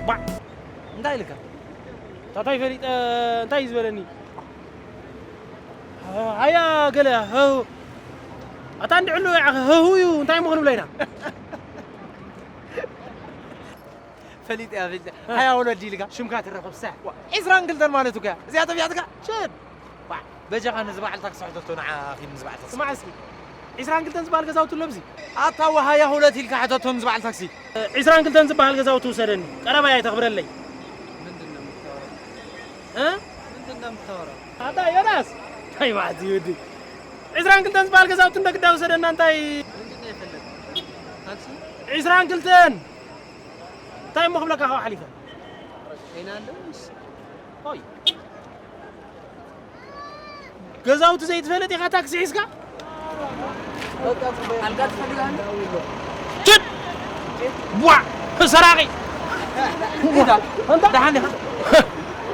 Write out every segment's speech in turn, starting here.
ባዕ! እንታይ ኢልካ? ታታይ ፈሊጠ እንታይ እዩ ዝበለኒ? ሃያ ገለ፣ ህው። ኣታ እንድዕሉ ያኸ፣ ህው እዩ፣ እንታይ እሞ ክንብሎ ኢና? ፈሊጠ እያ፣ ፈሊጠ። ሃያ ወለዲ ኢልካ? ሽምካ ትረኸብ፣ ሳሕ። ዒስራን ክልተን ማለት እኮ እያ። እዚኣ ተቢያትካ? ሽድ! ዋ፣ በጃኻ ነዚ በዓል ታክሲ ሕተቶ፣ ንዓ ኺድ ንዚ በዓል ታክሲ። ስማዕ እስኪ፣ ዒስራን ክልተን ዝበሃል ገዛውቲ ኣሎ ኣብዚ? ኣታ ወሃያ ሁለት ኢልካ ሕተቶ ንዚ በዓል ታክሲ። ዒስራን ክልተን ዝበሃል ገዛውቲ ውሰደኒ፣ ቀረባ እያ፣ ተኽብረለይ። ምንድን ነው የምታወራው? እ? ምንድን ነው የምታወራው? ኣታ ዮናስ፣ እንታይ ማለት እዩ ወዲ? ዒስራን ክልተን ዝበሃል ገዛውቲ እንደ ግዳ ውሰደና፣ እንታይ? ምንድን ነው የፈለግከው? ታክሲ? ዒስራን ክልተን! እንታይ እሞ ክብለካ፣ ካብኡ ሓሊፈ? ጤና ኣለውስ? ኦይ። ገዛውቲ ዘይትፈልጥ ኢኻ ታክሲ ሒዝካ? ኣልጋ ትፈልጋለህ? ችድ! ቧዕ! ሰራቂ! እንታ? ደሓን ዲኻ?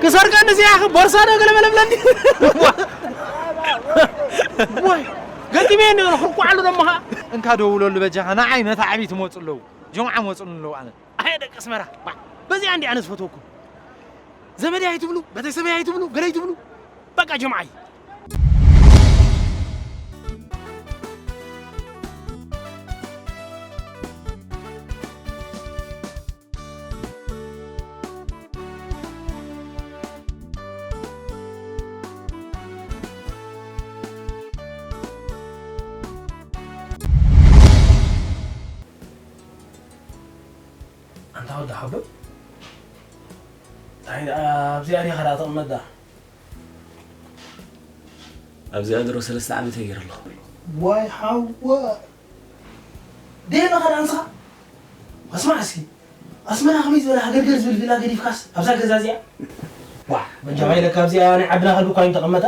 ክሰርቀኒ እዚኣ ቦርሳ ዶ ገለ መለብለኒ? ቧዕ! ወይ! ገጢመ እንዲ ክርኩዓሉ ደሞ ኸኣ። እንካ ደውለሉ በጃኻ፣ ንዓይ መታዕቢ ትመጹ ኣለዉ። ጅምዓ መጹ ኣለዉ ኣነ። ኣየ ደቂ ኣስመራ፣ ባ-፣ በዚኣ እንዲ ኣነ ዝፈትወኩም። ዘመደይ ኣይትብሉ፣ ቤተሰበይ ኣይትብሉ፣ ገለ ኣይትብሉ። በቃ ጅምዓይ። ኣንታ ወዲ ሓቦይ፣ እንታይ ደኣ ኣብዚኣ ዲኻ ደኣ ትቕመጥ ደኣ? ኣብዚኣ ድሮ ሰለስተ ዓመት እየ ገይረ ኣለኹ። ዋይ ሓወ፣ ደየለ ኸዳ ንስኻ? ኣስማዕ እስኪ፣ ኣስመራ ከመይ ዝበለ ሃገርገር ዝብል ቪላ ገዲፍካስ ኣብዛ ገዛ እዚኣ? ዋ፣ በጃኻ ኢለካ ኣብዚኣ ናይ ዓድና ከልቢ እኳ እዩ ተቐመጠ።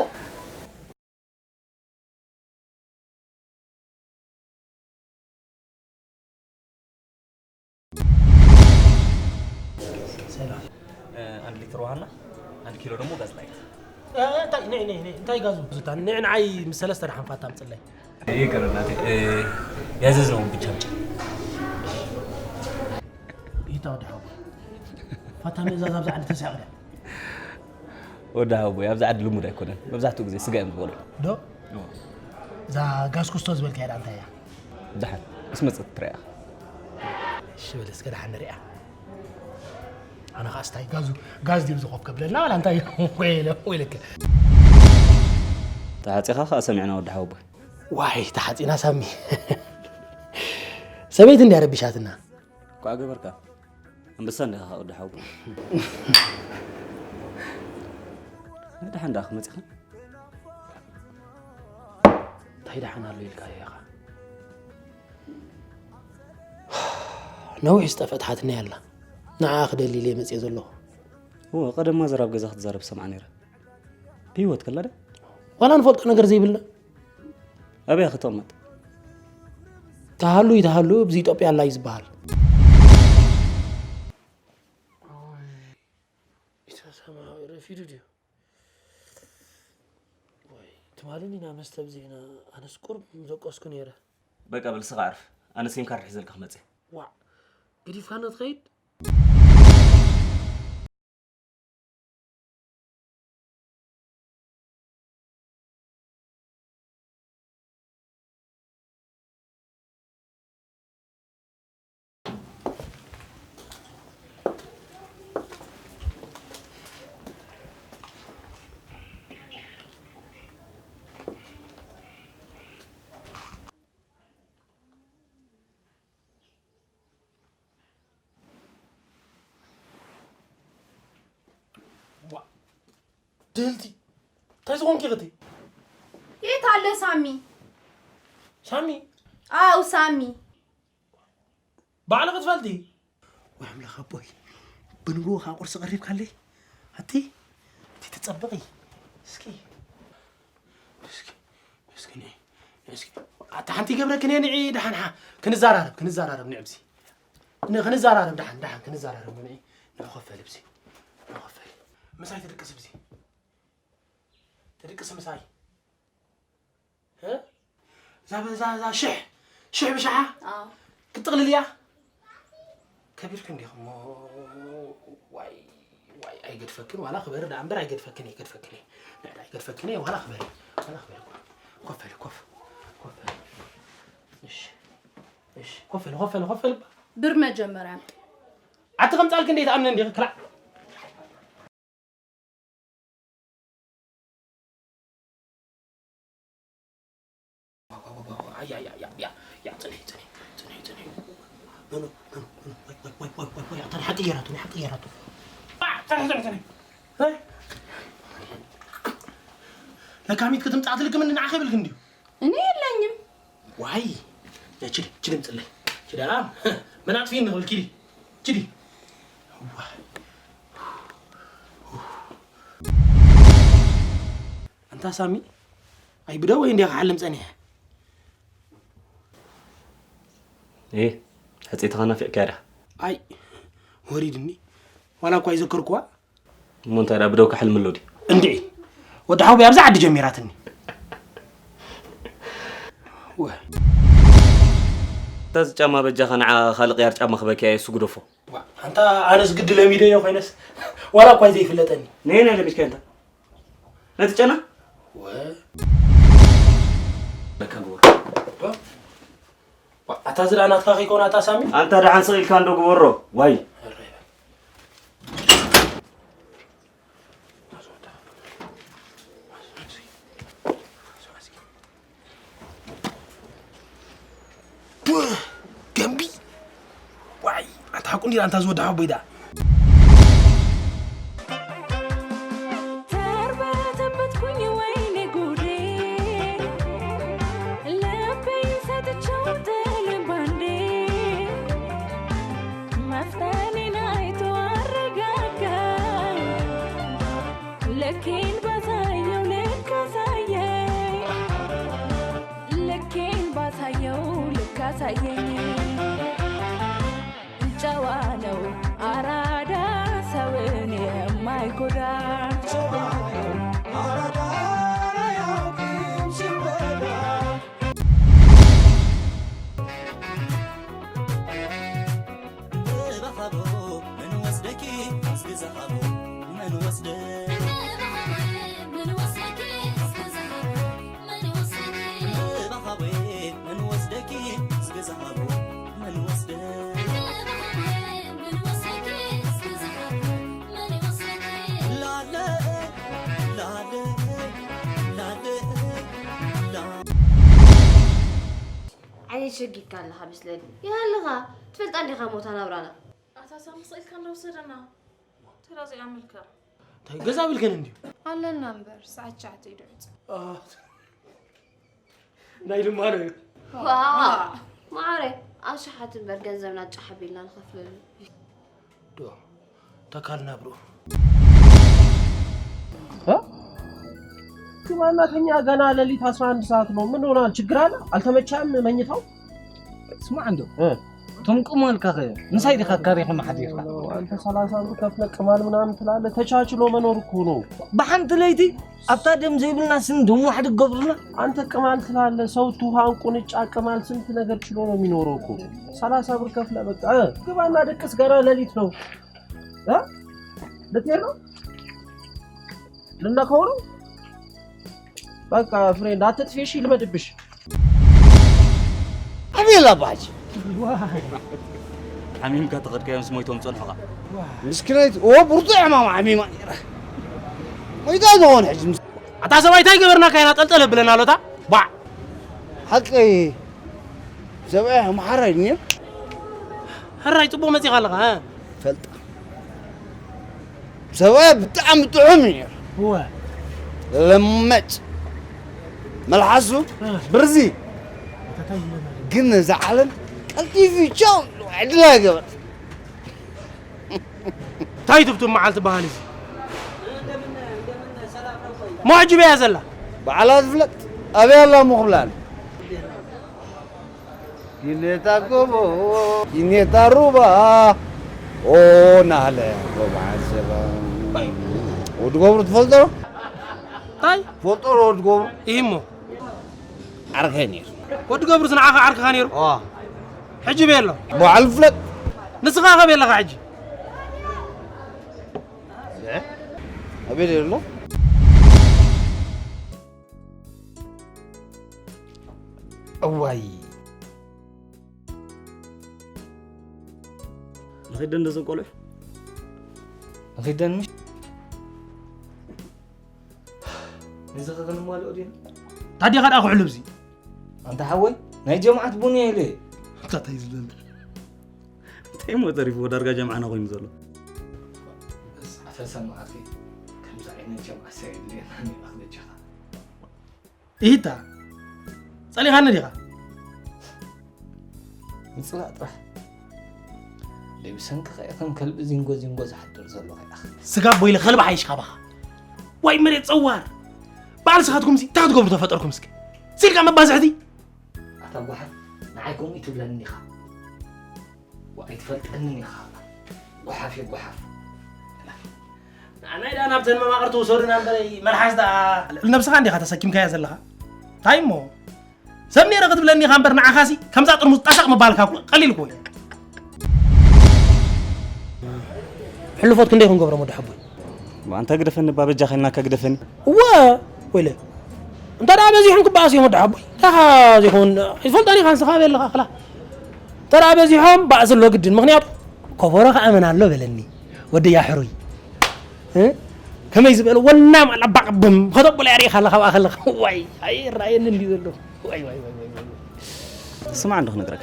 ሰላም። እ፣ አንድ ሊትር ውሃና አንድ ኪሎ ደግሞ ጋዝ ላይት። እ፣ እንታይ? ንዒ፣ ንዒ፣ ንዒ፣ እንታይ ጋዙ? ዙታ፣ ንዒ ንዓይ ምስ ሰለስተ ደሓን ፋታ ኣምጽለይ። ይቅር እናቴ፣ እ፣ ያዘዝነውን ብቻ ብቻ። ይታ ወዲ ሓቦይ። ፋታ ምእዛዝ ኣብዛ ዓዲ ተሳዕረ። ወዲ ሓቦይ፣ ኣብዛ ዓዲ ልሙድ ኣይኮነን። መብዛሕትኡ ግዜ ስጋ እዮም ዝበልዑ። ዶ? እዎ። እዛ ጋዝ ኩስቶ ዝበልካያ ደኣ እንታይ እያ? ደሓን ምስ መጸት ትረኣ። እሺ በል እስከ ደሓን ንሪኣ። ኣነ ኸኣ ስታይ ጋዙ፣ ጋዝ ድዩ ዝኸፍ ከብለልና ዋላ እንታይ ወይለ-፣ ወይለከ። ተሓጺኻ ኸኣ ሰሚዕና ወዲ ሓወቦይ። ዋይ ተሓጺና ሳሚ። ሰበይቲ እንድያ ረቢሻትና። እኳ ገበርካ። ኣንበሳ እንዲኻ ወዲ ሓወቦይ። ደሓን ደኣ ክመጺኻ? እንታይ ደሓን ኣሎ ኢልካዮ ኢኻ? ነዊሕ ዝጠፍአት ሓትነይ ኣላ። ንዓኣ ክደሊ ኢለ መጽየ ዘለኹ። እወ፣ ቀደማ ዘራብ ገዛ ክትዛረብ ሰምዓ ነይረ። ብህይወት ከላ ዶ? ዋላ ንፈልጦ ነገር ዘይብልና። ኣበይ ክትቕመጥ? ተሃሉ ይተሃሉ፣ ኣብዚ ኢትዮጵያ ኣላ እዩ ዝበሃል። ኢታ ሰማያዊ ረፊዱ ድዩ? ወይ፣ ትማሊ ኢና መስተ ብዜና፣ ኣነስ ቁሩብ ምደቀስኩ ነይረ። በቃ በል፣ ስኻ ዓርፍ። ኣነ ሲም ካርድ ሒዘልካ ክመጽእ። ዋዕ፣ ገዲፍካና ትኸይድ? ዋ፣ ድህልቲ፣ እንታይ ዝኾንኪ ኢኺ እቲ? የት ኣሎ ሳሚ? ሳሚ? ኣው ሳሚ። ባዕልኺ ትፈልጢ? ወይ ኣምላኽ ኣቦይ፣ ብንግሆ ከዓ ቁርሲ ቀሪብካለይ? ኣቲ፣ እቲ ትጸብቒ? እስኪ፣ እስኪ፣ እስኪ ንዒ፣ እስኪ። ኣታ ሓንቲ ገብረክን እየ፣ ንዒ ደሓን ሓ-፣ ክንዘራረብ፣ ክንዘራረብ ንዒ ኣብዚ። ን-፣ ክንዘራረብ ደሓን፣ ደሓን ክንዘራረብ ንዒ። ንዑ ኮፍ በል ኣብዚ። ንዑ ኮፍ በል። ምሳይ ትድቅስ ኣብዚ። ትድቅስ ምሳይ። እ? እዛ፣ እዛ፣ እዛ ሽሕ፣ ሽሕ ብሽሓ? ኣዎ። ክትጥቕልል እያ? ከቢርክን ዲኹም እሞ። ዋይ ዋይ ኣይገድፈክን ዋላ ክበሪ ደኣ እምበር ኣይገድፈክን እየ ኣይገድፈክን እየ። ንዕዳ ኣይገድፈክን እየ ዋላ ክበሪ ዋላ ክበሪ። ኮፍ በሊ ኮፍ ኮፍ በሊ። እሺ እሺ ኮፍ በሊ ኮፍ በሊ ኮፍ በሊ። ብር መጀመርያ ኣምጥ። ኣቲ ከምጻልክ እንዴት ኣምነ እንዲኽ ክላእ። ለካሚት ክትምጻእ ትልክ ምን ንዓኸ ይብልክ እንዲዩ። እኔ የለኝም። ዋይ ችዲ ችዲ ምጽለይ ችዲ ኣ መናጥፊ ንኽብል ኪዲ ችዲ። ኣንታ ሳሚ ኣይ ብደወይ እንዲያ ክሓልም ጸኒሐ። እ ሕጽይትኻ ናፊቕካያ ዲኻ? ኣይ ወሪድኒ ዋላ እኳ ይዘከርኩዋ። እሞ እንታይ ደኣ ብደውካ ሕልሚ ኣሎ ድዩ? እንድዒ ወዲ ሓውቢ ኣብዛ ዓዲ ጀሚራትኒ። ወ እታ እዚ ጫማ በጃኻ ንዓ ካልእ ቅያር ጫማ ክበኪያ እየ እሱ ግደፎ። ዋ፣ ኣንታ ኣነስ ግዲ ለሚደዮ ኮይነስ ዋላ እኳ ዘይፍለጠኒ። ነየናይ ለሚድካዮ እንታ? ነቲ ጨና? ወ ለካ ግበሮ። ዋ፣ ኣታ ዝዳ ናትካ ከይኮነ ኣታ ሳሚ? ኣንታ ደሓን ስቕ ኢልካ እንዶ ግበሮ። ዋይ። ገምቢ ዋይ ኣታ ሓቁ እንዲና ኣንታ ዝወዲ ሓቦይ ደኣ ተርበተበትኩኝ ወይኔ ጉዴ ልቤን ሰጥቼው ጥሌን ባንዴ መፍጠኔን አይቶ አረጋጋኝ ልኬን ባሳየው ልክ አሳየኝ ልኬን ባሳየው ልክ አሳየኝ ጨዋ ነው አራዳ ሰውን የማይጎዳ ዓይነይ ሸጊካ ኣለኻ መስለኒ ይሃልኻ ትፈልጣ እንዲኻ ሞታ ናብራና ኣታ ሳሚ ስቕ ኢልካ እንዳወሰደና ተራ ዘይኣመልካ እንታይ ገዛ ብልከን እንዲዩ ኣለና እምበር ሰዓት ትሽዓተ እዩ ድዕፅ ናይ ልማኖ እዩ ማዕረ ኣሽሓት እምበር ገንዘብና ጫሕ ኣቢልና ንኸፍለሉ ዶ ተካልና ብሮ ግባና ተኛ ገና ሌሊት አስራ አንድ ሰዓት ነው ምን ሆናል ችግር አለ አልተመቻም መኝታው ስማዕ እንዶ እቶም ቅማልካ ኸ ምሳይ ዲኻ ኣካሪኻ መሓዲርካ? ኣንተ ሰላሳ ብር ከፍለ ቅማል ምናምን ትላለህ። ተቻችሎ መኖር እኮ ነው። ብሓንቲ ለይቲ ኣብታ ደም ዘይብልና ስኒ ደም ዋሕዲ ክገብሩልና? ኣንተ ቅማል ትላለህ። ሰው ትሃን ቁንጫ ቅማል ስንት ነገር ችሎ ነው የሚኖረው እኮ። ሰላሳ ብር ከፍለ በቃ እ፣ ግባና ድቅስ ገና ሌሊት ነው። እ? ልትሄድ ነው? ልነካው ነው? በቃ ፍሬንድ አትጥፊ እሺ፣ ልመድብሽ። ኣቤላ ባጅ ሓሚምካ ተኸድካዮም ስሞይቶም ጸንሑኻ ምስኪናይት ኦ ብርቱዕ ሕማም ሓሚማ ነይራ ሞይታ ዝኾን ሕጂ ምስ ኣታ ሰብኣይ እንታይ ገበርናካ ኢና ጠልጠል ብለና ኣሎታ ባዕ ሓቀይ ሰብኣይ ኣምሓራይ ድንዮ ሕራይ ጽቡቕ መጺኻ ኣለኻ እ? ፈልጣ ሰብኣይ ብጣዕሚ ጥዑም እዩ ነይሩ እወ ለመጭ መልሓሱ ብርዚ ግን ነዛ ዓለም ቀልጢፉ ቻው ዕድላ ገበር እንታይ ትብቱ መዓልቲ በሃል እዚ መዕጅብ እያ ዘላ በዓላ ትፍለጥ ኣበይ ኣላ ምኽብላን ይኔታ ጎቦ ይኔታ ሩባ ኦ ናለ ጎባ ዓሰባ ወዲ ገብሩ ትፈልጦ ዶ? እንታይ? ትፈልጦ ዶ ወዲ ገብሩ? ኢሂሞ። ዓርከይ ነይሩ። ወዲ ገብሩስ ንዓኻ ዓርክኻ ነይሩ? ዋ። ሕጂ በይ ኣሎ። በዓል ፍለጥ። ንስኻ ከበይ ኣለኻ ሕጂ? ኣበይ ኣሎ? እዋይ። ንኺደን ደዘን ቆልዑ? ንኺደን ምሽ? ንዚ ኸ ክንማልኦ ዲና? ታዲያ ኸ ደኣ ክሕሉ ብዚ? ኣንታ ሓወይ፣ ናይ ጀምዓት ቡን እየ ኢለ። እንታይ ዝብል? እንታይ እሞ ተሪፍዎ ዳርጋ ጀምዓና ኮይኑ ዘሎ? በስ፣ ኣፈ ሰማዕቲ፣ ከምዚ ዓይነት ጀምዓ ሰብ የድልየና እኒኣ በጃኻ። ኢሂታ፣ ጸሊኻኒ ዲኻ? ምጽላእ ጥራሕ። ደይ ብሰንክኻ እየ ከም ከልቢ ዚንጎ ዚንጎ ዝሓድር ዘለኹ ኢኻ። ስጋብ ቦይለ ከልቢ ሓይሽ ካባኻ። ዋይ መሬት ጸዋር። በዓል ስኻትኩም ሲ እንታይ ክትገብሩ ተፈጠርኩም እስኪ? ሲልካ መባዝሕቲ? ኣታ ጓሓፍ፣ ንዓይ ከምኡ ትብለኒ ኢኻ። ኣይትፈልጠንን ኢኻ። ጓሓፍ እየ ጓሓፍ። ንዓናይ ደኣ ናብተን መማቕርቲ ውሰዱና እምበረይ፣ መልሓስ ደኣ ልዕሊ ነብስኻ እንዲኻ ተሰኪምካያ ዘለኻ። እንታይ እሞ? ሰብ ነይረ ክትብለኒ ኢኻ እምበር ንዓኻሲ ከምዛ ጥርሙዝ ጣሳቕ ምባልካ እኮ ቀሊል እኮ እዩ። ሕሉፎት ክንደይ ክንገብሮም ወዲ ሓቦይ? ኣንታ ግደፈኒ እባ በጃኻ ኢልናካ ግደፈኒ። እወ ወይለ እንተ ደኣ በዚሖም ክበኣሱ እዮም ወዲ ሓቦይ። እንታይ ኻ ዘይኮን ይፈልጦን ኢኻ ንስኻ በየለኻ ኣኽላ። እንተ ደኣ በዚሖም ባእሲ ኣሎ ግድን። ምኽንያቱ ከበሮ ከኣ መን ኣሎ በለኒ ወደያ ሕሩይ። እ? ከመይ ዝበለ ወናም ኣላ ባቕብም ከተብሎ ያሪእኻ ኣላ ካብኣ ከለኻ። ዋይ ኣይረኣየኒ እንዲ ዘሎ። ዋይ ዋይ ዋይ ዋይ ዋይ። ስማዕ እንዶ ክነግረካ።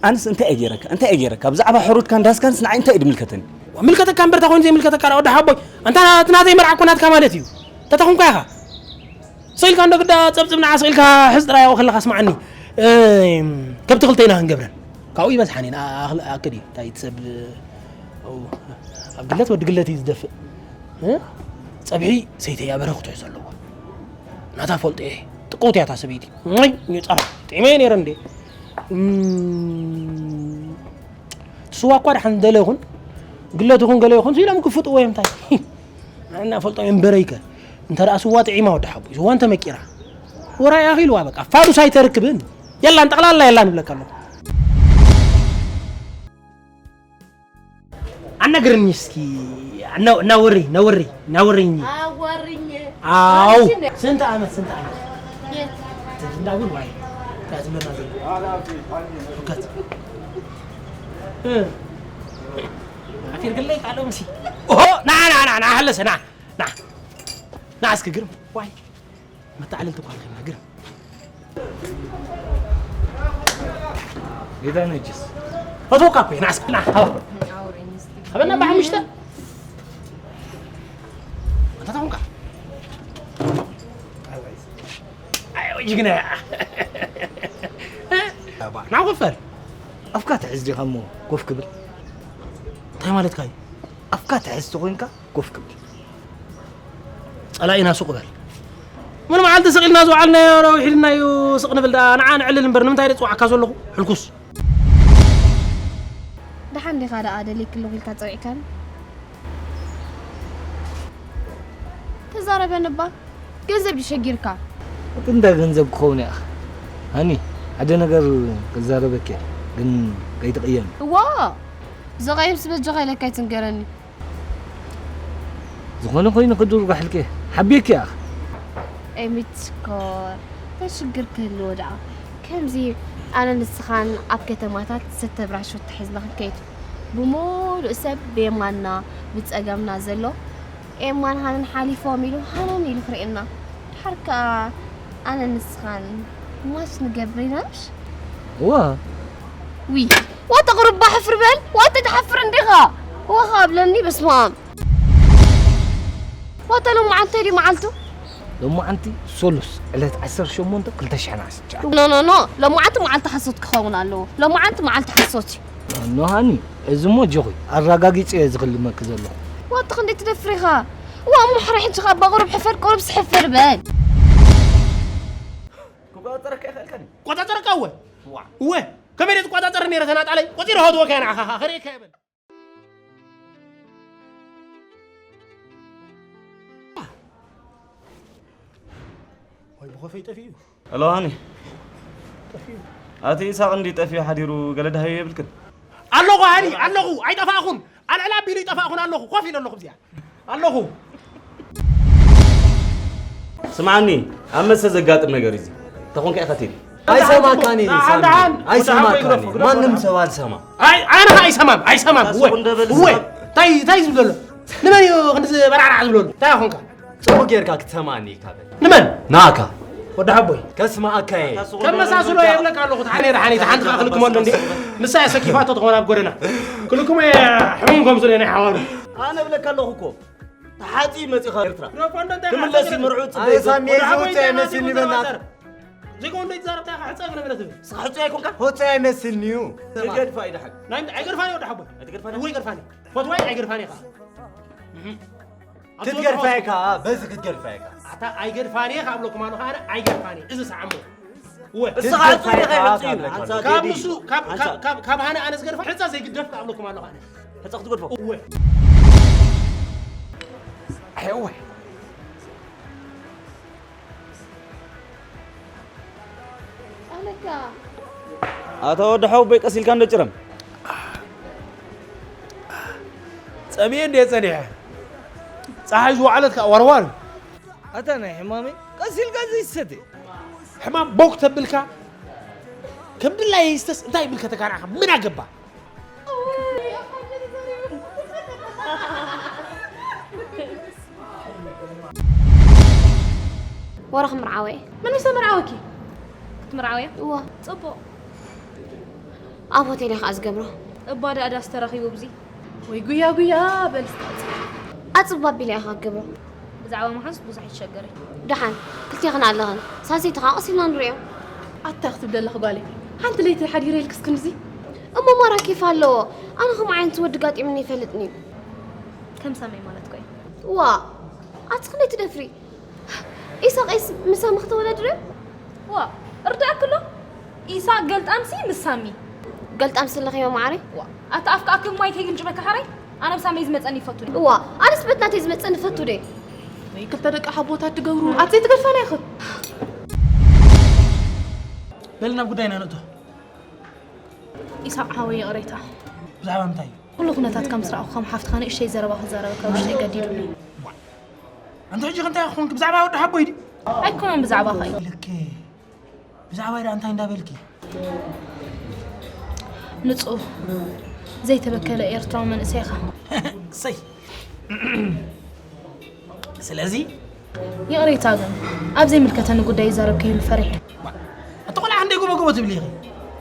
ኣንስ እንታይ እየ ገይረካ? እንታይ እየ ገይረካ? ብዛዕባ ሕሩትካን ዳስካንስ ንዓይ እንታይ እዩ ድምልከተኒ? ምልከተካ እምበር እንታይ ኮይኑ ዘይምልከተካ ደኣ ወዲ ሓቦይ? ኣንታ እቲ ናተይ መርዓ እኮ ናትካ ማለት እዩ። ተተኹንካ ኢኻ። ስቕ ኢልካ እንዶ ግዳ ጸብጽብ ንዓ ስቕ ኢልካ ሕዝ ጥራይ ኣብኡ ከለኻ ስምዓኒ። እም፣ ከብቲ ክልተ ኢና ክንገብረን። ካብኡ ይበዝሓን እየን። ኣ-፣ ኣኽል-፣ ኣክል እዩ። እንታይ እቲ ሰብ፣ ኦ፣ ኣብ ግለት ወዲ ግለት እዩ ዝደፍእ። እ? ጸብሒ ሰይተይ ኣበረኽቶ እዩ ዘለዎ። ናታ ፈልጦ እየ። ጥቅውቲ እያ እታ ሰበይቲ። እይ፣ ጸብሒ ጥዒመ እየ ነይረ እንዴ። እም፣ እቲ ስዋ እኳ ደሓን ደለ ይኹን፣ ግለት ይኹን ገለ ይኹን፣ ኢሎም ክፍጥዎ እዮም እንታይ። ኣና ፈልጦ እዮም በረይከ። እንተ ደኣ ስዋ ጥዒማ ወዲ ሓቦይ፣ ስዋ እንተ መቂራ። ወራይ ኣኺልዋ በቃ፣ ፋዱስ ኣይተርክብን። የላን፣ ጠቕላላ የላን ይብለካ ኣለኹ። ኣናግርኒ እስኪ፣ ኣና-፣ ናወሪ፣ ናወሪ፣ ናወሪኝ። ኣዋርኝ። ኣው። ስንት ዓመት፣ ስንት ዓመት? የት? እንዳጉል ዋይ። ያ ዝመና ዘሎ። ፍከት። እ። ኣፊር ግለይ ካልኦ ምሲ። ኦሆ፣ ና፣ ና፣ ና፣ ና፣ ሃለሰ፣ ና፣ ና። ና እስኪ ግርም፣ ዋይ። መተዓለልቲ እኳ ኣለና፣ ግርም። ጌታ ነጅስ። ፈትወካ እኮ እየ፣ ና እስኪ፣ ና፣ ሃባ። ሃበና ብሓሙሽተ። ኣንታ ታኹንካ። ኣይ፣ ጅግና እያ። ና ኮፍ በል። ኣፍካ ትሕዝ ዲኻ እሞ ኮፍ ክብል? እንታይ ማለትካ እዩ? ኣፍካ ትሕዝ ተኾይንካ ኮፍ ክብል። ጸላኢና ሱቕ በል። ምን መዓልቲ ስቕ ኢልና ዝወዓልናዮ ዶ ውሒድናዮ ስቕ ንብል ደኣ ንዓ ንዕልል እምበር ንምንታይ ደኣ ጽዋዕካ ዘለኹ? ሕልኩስ። ደሓን ዲኻ ደኣ ደሊክለኹ ኢልካ ጸዊዕካኒ? ተዛረበኒ እባ። ገንዘብ ድዩ ሸጊርካ? እቲ እንዳ ገንዘብ ክኸውን እያ። ሃኒ፣ ሓደ ነገር ክዛረበኪ እየ፣ ግን ከይትቕየሚ። እዋ! ዝቐይምስ በጃኻ ኢለካ ኣይትንገረኒ። ዝኾነ ኮይኑ ክድርጓሕልኪ እየ። ሓቢእኪ እየ። ኤሚት ሽኮር፣ እንታይ ሽግር ክህልዎ ደኣ? ከምዚ ኣነ ንስኻን ኣብ ከተማታት ሰተ ብራሾ ተታሒዝና ክንከይድ። ብምሉእ ሰብ ብየማንና ብጸጋምና ዘሎ ኤማን ሃንን ሓሊፎም ኢሉ ሃንን ኢሉ ክርእየና። ድሓር ከኣ ኣነ ንስኻን ማች ንገብር ኢና ምሽ? እዋ። ዊ፣ ዋታ ቁሩባ ሕፍር በል፣ ዋታ ትሓፍር እንዲኻ። እዋ ኸኣ ብለኒ፣ በስመ ኣብ። ዋታ ሎማዓንቲ ድዩ መዓልቱ? ሎማዓንቲ ሶሉስ፣ ዕለት ዓሰርተ ሸሞንተ ክልተ ሽሕን ዓሰርተ ትሽዓን። ኖ፣ ኖ፣ ኖ፣ ሎማዓንቲ መዓልቲ ሓሶት ክኸውን ኣለዎ። ሎማዓንቲ መዓልቲ ሓሶት እዩ። ኖ ሃኒ፣ እዚ እሞ ጆኺ ኣረጋጊጸ እየ ዝኽልመኪ ዘለኹ። ዋታ ክንደይ ትደፍር ኢኻ? እዋ እሞ ሕራይ ሕጂ ኸኣ ቁሩብ ሕፈር፣ ቁሩብ ስሕፍር በል። ክቆጻጸረካ ይኽእልካ ድዩ? ቆጻጸረካ እወ። ዋ። እወ። ከመይ ድየ ዝቆጻጸር ነይረ ተናጣለይ? ቆጺረ ኸድወካ እየ ንዓኻ ኸኣ፣ ከርእየካ እየ በል። ወይ ብኸፈይ ጠፊኡ። ሄሎ ሃኒ። ጠፊኡ። ኣቲ ኢሳቕ እንዲ ጠፊኡ ሓዲሩ ገለ ደሃዩ የብልክን? ኣለኹ ሃኒ፣ ኣለኹ፣ ኣይጠፋእኹን። ኣልዕል ኣቢሉ ይጠፋእኹን ኣለኹ፣ ኮፍ ኢለ ኣለኹ፣ እዚኣ ኣለኹ። ስምዓኒ፣ ኣብ መስተ ዘጋጥም ነገር እዩ። ተኾንካ ኢኻ ትብል። ኣይሰማካን እዩ ሳሚ። ኣይሰማካን እዩ። ማንም ሰብ ኣልሰማ። ኣይ ኣነ ኣይሰማም ኣይሰማም። እወ እወ። ታይ ታይ ዝብል ዘሎ? ንመን እዩ ክንዲ በራዕራዕ ዝብለሉ? ታይ ኾንካ? ጽቡቅ ጌርካ ክትሰማኒ ኢካ በል። ንመን? ናካ። ወዲ ሓቦይ። ከስማኣካ እየ። ከመሳስሎ የብለካ ኣለኹ። ተሓኔ ደሓኔ ተሓንቲ ከኣ ክልክመሉ እንዲ ንሳ እያ ሰኪፋቶ ትኾን ኣብ ጎደና ክልክሞ እየ። ሕሙም ከም ስለ ናይ ሓዋሩ። ኣነ እብለካ ኣለኹ እኮ ተሓጺ መጺኻ ኤርትራ። ክምለስ እዩ መርዑ ጽበይ። ኣይ ሳሚ እዚ ውጽእ ኣይመስልኒ በናት። ዘይኮን ዘይትዛረብ ታይ ሕጸ ክነብረት። ስኻ ሕጹ ኣይኮንካ? ሆጸ ኣይመስልኒ እዩ። ትገድፋ እዩ ደሓን። ናይ ኣይገድፋኒ ወዲ ሓቦይ። ኣይትገድፋኒ? ወይ ገድፋኒ። ፈትዋይ ኣይገድፋኒ ኢኻ። ክትገድፋ ኢኻ፣ በዚ ክትገድፋ ኢኻ። ኣታ ኣይገድፋን እየ ካብ ሎኩም ኣነ ከዓ ኣይገድፋን እየ። እዚ ሰዓሞ። እወ። እስኻ ኣጽዋር ኢኻ ይሕጽ እዩ። ኣንሳ ካብ ቴዲ። ንሱ ካብ ካብ ካብ ካብ ሃነ ኣነ ዝገድፋ ሕጻ ዘይግደፍ ካብ ሎኩም ኣነ ከዓ። ሕጻ ክትገድፎ። እወ። ኣይ እወ። ኣለካ ኣታ ወዲ ሓወቦይ ቀስ ኢልካ እንዶ ጭረም። ጸሚኤ እንዴ ጸኒሐ ጸሓይ ዝወዓለት ከዓ ዋርዋር እዩ። ኣታ ናይ ሕማመይ ቀስ ኢልካ ዘይሰተ። ሕማም ቦክ ተብልካ ከም ድላይ ይስተስ እንታይ ይምልከተካ ንዓኻ ምን ኣገባ። ወረ ክምርዓወ እየ። መን ምስ ተመርዓወኪ? ክትምርዓዊ እያ? እወ። ጽቡቕ። ኣብ ሆቴል እየ ከኣ ዝገብሮ። እባ ደኣ ዳስ ተራኺቡ ብዚ? ወይ ጉያ ጉያ በል እስከ። ኣጽብ ኣቢለ እየ ከኣ ክገብሮ። ብዛዕባ ምሓዝ ብዙሕ ኣይትሸገሪ። ደሓን ክልቴኽን ኣለኽን። ሳልሰይቲ ከኣ ቀስ ኢልና ንርእዮ። ኣታ ክትብሊ ኣለኺ ጓለይ። ሓንቲ ለይቲ ሓዲረ ኢልክስ ክንድዚ? እሞ ማራ ኬፍ ኣለዎ። ኣነ ከምኡ ዓይነት ወዲ ጋጢሙኒ ኣይፈልጥን እዩ። ከም ሳመይ ማለት ኮይ። ዋእ ኣቲ ክንደይ ትደፍሪ። ኢሳቄስ ምስ ሳሚ ክተወዳድርዮ? ዋእ ርዳእኪ ኣሎ። ኢሳቅ ገልጣምሲ ምስ ሳሚ። ገልጣምሲ ኣለኺ መዓረይ? ዋእ ኣቲ ኣፍካ ኣክብ ማይ ከይግንጭበካ ሓራይ። ኣነ ብሳመይ ዝመጸኒ ይፈቱ ድየ? ዋእ ኣነስ በቲ ናተይ ዝመጸኒ ይፈቱ ድየ? ወይ ክልተ ደቂ ሓቦታት ትገብሩ ኣቲ ዘይትገድፋና ኢኺ። በል ናብ ጉዳይና ንእቶ። ኢሳቕ ሓወይ ይቕሬታ። ብዛዕባ ምንታይ እዩ? ኩሉ ኩነታትካ ምስ ረኣኹ ከም ሓፍትኻ ንእሽተይ ዘረባ ክዛረበካ ውሽጠይ ገዲዱኒ። ኣንተ ሕጂ ከ እንታይ ክኾንኪ ብዛዕባ ወዲ ሓቦይ ድዩ? ኣይኮነን ብዛዕባኻ እዩ። ልክ ብዛዕባይ ደኣ እንታይ እንዳበልኪ? ንጹህ ዘይተበከለ ኤርትራዊ መንእሰይ ኢኻ። እሰይ ስለዚ ይቕሬታ ግን ኣብ ዘይምልከተኒ ጉዳይ ይዛረብ ከይህሉ ፈሪሐ። ኣቲ ቆልዓ ክንደይ ጎቦ ጎቦ ትብሊ ኢኺ?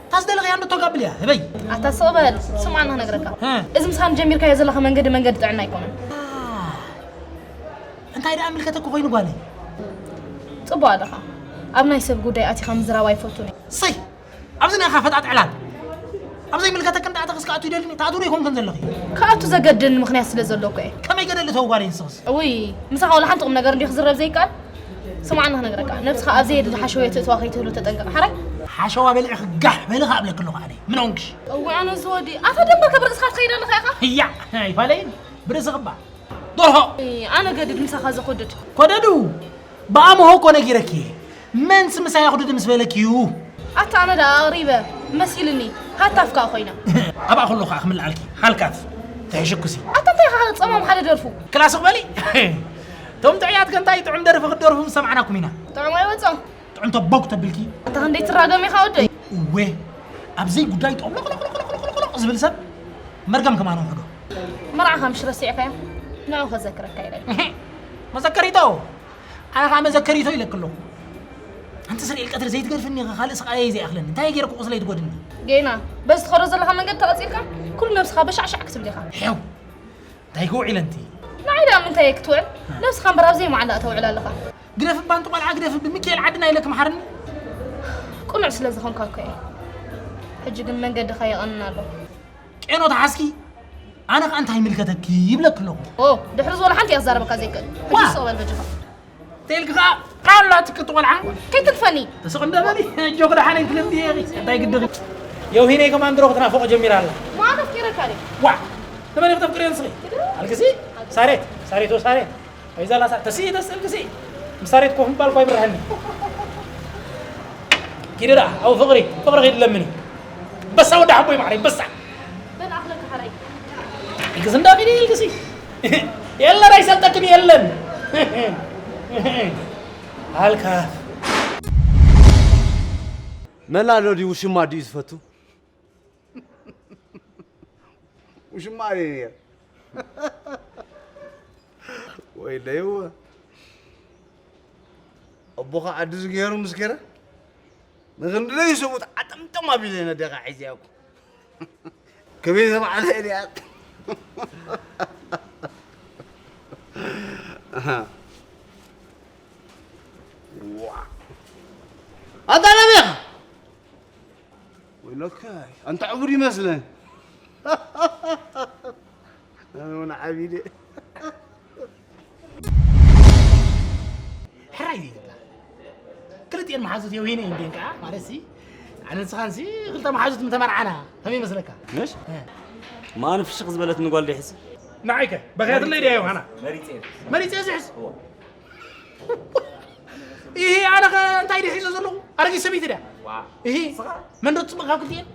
እታ ዝደለኽያ እንዶ ቶንካ ኣብልያ ህበይ። ኣታ ስቕ በል ስምዓ ንኽነግረካ። ሀ። እዚ ምሳኻ ንጀሚርካዮ ዘለኻ መንገዲ መንገዲ ጥዕና ኣይኮነን። ኣህ፣ እንታይ ደኣ ምልከተኪ ኮይኑ ጓለይ? ጽቡቕ ኣለኻ። ኣብ ናይ ሰብ ጉዳይ ኣቲኻ ምዝራብ ኣይፈቱን እየ። ሰይ! ኣብዚ ናይ ኢኻ ፈጣጥ ዕላል። ኣብ ዘይምልከተክን ደኣ ኣተኺ ክኣቱ ይደልኒ። ትኣትዉ ዶ ኣይኮንክን ዘለኺ? ክኣቱ ዘገድደኒ ምኽንያት ስለ ዘሎ እኮ እየ። ከመይ ገደሊ ተው ጓለይ ንስኽስ? እውይ ምሳኻ ዋላ ሓንቲ ቁምነገር እንድዩ ክዝረብ ዘይከኣል። ስምዓኒ ክነግረካ ነብስኻ ኣብ ዘየድሊ ሓሸውየ ተእትዋ ከይትህሉ ተጠንቀቕ ሓራይ። ሓሸዋ በሊዕኺ ጋሕ በሊ ከኣ እብለኪ ኣለኹ ኣነ። ምን ኾንክሽ? እውይ ኣነዚ ወዲ ኣታ ደንበርከ ብርእስኻ ትኸይድ ኣለኻ ኢኻ። ህያዕ ኣይፋለይን ብርእስኺ እባ። ደርሆ። ኣነ ገድድ ምሳኻ ዘኹድድ። ኮደዱ ብኣምሆ እኮ ነጊረኪ እየ። መንስ ምሳይ ኣኹድድ ምስ በለኪ እዩ። ኣታ ኣነ ደኣ ኣቕሪበ መሲልኒ ሃታፍ ከኣ ኮይና። ኣብኣ ከሎ ከኣ ክምልኣልኪ ሃልካፍ ተሕሽኩሲ። ኣታ እንታይ ኢኻ ጸማም ሓደ ደርፉ። ክላ ስቕ በሊ። እቶም ጥዑያት ከ እንታይ ጥዑም ደርፊ ክትደርፉ ምስ ሰማዕናኩም ኢና። ጥዑም ኣይወጾ። ጥዕምቶ ቦግ ተብልኪ። ኣታ ክንደይ ትራገም ኢኻ ወደይ። እወ ኣብ ዘይጉዳይ ጥዑም ሎቕሎቕሎቕሎቕሎቕ ዝብል ሰብ መርገም ከማን ውሕዶ። መርዓኻ ምሽ ረሲዕካዮ ንዑ ከዘክረካ ኢለ። መዘከሪቶ ኣነ ከዓ መዘከሪቶ ኢለኪ ኣለኹ። ኣንቲ ስርኤል ቀትሪ ዘይትገድፍኒ ኢኻ ካልእ ስቓየይ ዘይኣኽለኒ እንታይ ገይረኪ ቁስለይ ትጎድኒ። ጌና በዚ ትኸዶ ዘለኻ መንገዲ ተቐጺልካ ኩሉ ነብስኻ በሻዕሻዕ ክትብል ኢኻ። ሄው እንታይ ክውዒለ ኣንቲ። ንዓይ ደኣ ምንታይ እየ ክትውዕል? ነብስኻ እምበር ኣብ ዘይመዓላ ተውዕል ኣለኻ። ግደፍ እባ ኣንቲ ቆልዓ ግደፍ እቢ ሚካኤል ዓድና ኢለኪ መሓርኒ። ቅኑዕ ስለ ዝኾንካ እኮ እየ። ሕጂ ግን መንገድኻ የቐንን ኣሎ። ቄኖ ተሓዝኪ ኣነ ከኣ እንታይ ይምልከተኪ ይብለኪ ኣለኹ። ኦ ድሕሪ ዝበሎ ሓንቲ እያ ክዛረበካ ዘይክእል። ሕጂ ስቕ በል በጃኻ። ተይልኪ ከኣ ቃላትኪ ትቆልዓ። ከይትንፈኒ። ስቕ እንደ በሊ ኣጆኺ ደሓነይ ክትልምዲ ኢኺ እንታይ ግድኺ። የውሂነይ ከማን ድሮ ክትናፍቖ ጀሚራ ኣላ። ማን ኣፍቂረካ ድዩ? ዋእ ንመን ኢኺ ተፍቅርዮ ንስኺ? ኣልግሲ ሳሬት ሳሬት ወሳሬት። ኣይዛ ላሳ ተስኢ ተስእል ክስኢ ምስ ሳሬት ኮፍ ምባል እኳ ይብርሃኒ። ኪዲ ደኣ ኣብኡ ፍቕሪ ፍቕሪ ኺድ ለምኒ። በሳ ወዲ ሓቦይ ማዕረይ በሳ። ክስ እንዳኺድ ይልግሲ። የለን ኣይሰልጠክን የለን። ኣልካ። መላ ዶ ድዩ ውሽማ ድዩ ዝፈቱ? ውሽማ እየ ነይረ። ወይለይወ ኣቦኻ ዓዲ ዝገይሩ ምስ ገረ ንክንድለይ ሰብኡት ዓጠምጠም ኣቢለ ነደኻ ሒዘያኩ። ከመይ ተባዕለ እያ። ኣታ ለቤኻ ወይለካ ኣንታ ዕቡድ ይመስለን። ኣነ እውን ዓቢደ። ሕራይ ዘይብላ ክልቲኤን መሓዙት የውሂነ እየን ደን ከዓ ማለት ሲ ኣነ ንስኻን ሲ ክልተ መሓዙት ምተመርዓና ከመይ ይመስለካ? ምሽ ማን ፍሽኽ ዝበለት ንጓል ዲሕስ ንዓይከ በኽያትለይ ድያ ዮሃና? መሪፀ ዝሕስ ይሄ ኣነ ኸ እንታይ ድዩ ሒዞ ዘለኹ ኣረጊት ሰበይቲ ድያ? ይሄ መን ዶ ትፅብቕ ካብ ክልቲኤን?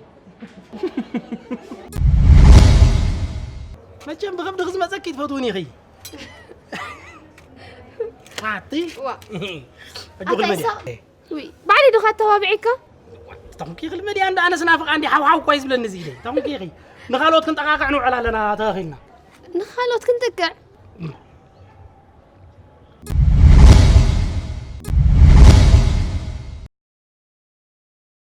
መቸም ብኸብዲ ክዝመፀኪ ትፈትውኒ ኢኺ። ኣቲ ዋ ኣጆኺ ልመድያ። ውይ ባዕለይ ዶ ካተባብዒካ? ተኹንኪ ክልመድያ እንዳ ኣነስ ናፍቓ እንዲ ሓውሓው እኳ ይዝብለኒ እዚ ኢለይ። ተኹንኪ ኢኺ ንኻልኦት ክንጠቃቅዕ ንውዕል ኣለና ተኸኺልና። ንኻልኦት ክንጥቅዕ